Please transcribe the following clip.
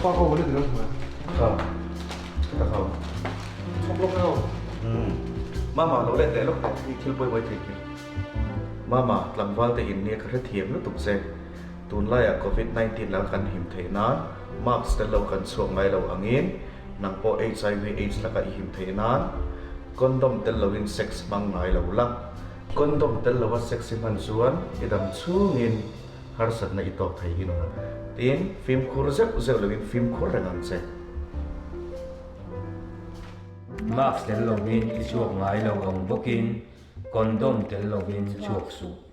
报告我那个什么？ Kha, ka kha. Chok lawk reuh. Umm. Mama lo let leh lawk teh, i thil pawimawh i theih kher. Mama, tlangval te in nia ka hrethiam lutuk che. Tunlaiah Covid 19 laka kan him theih nan mask tel lo kan chhuak ngai lo angin nang pawh HIV aids laka i him theih nan condom tel loin sex hmang ngai lo la. Condom tel lova sex i hman chuan i dam chhungin harsatna i tawk thei in tin fimkhur zeuh zeuh loin fimkhur reng ang che. Mask tel loin i chhuak ngai lo ang bawkin condom tel loin chhuak suh.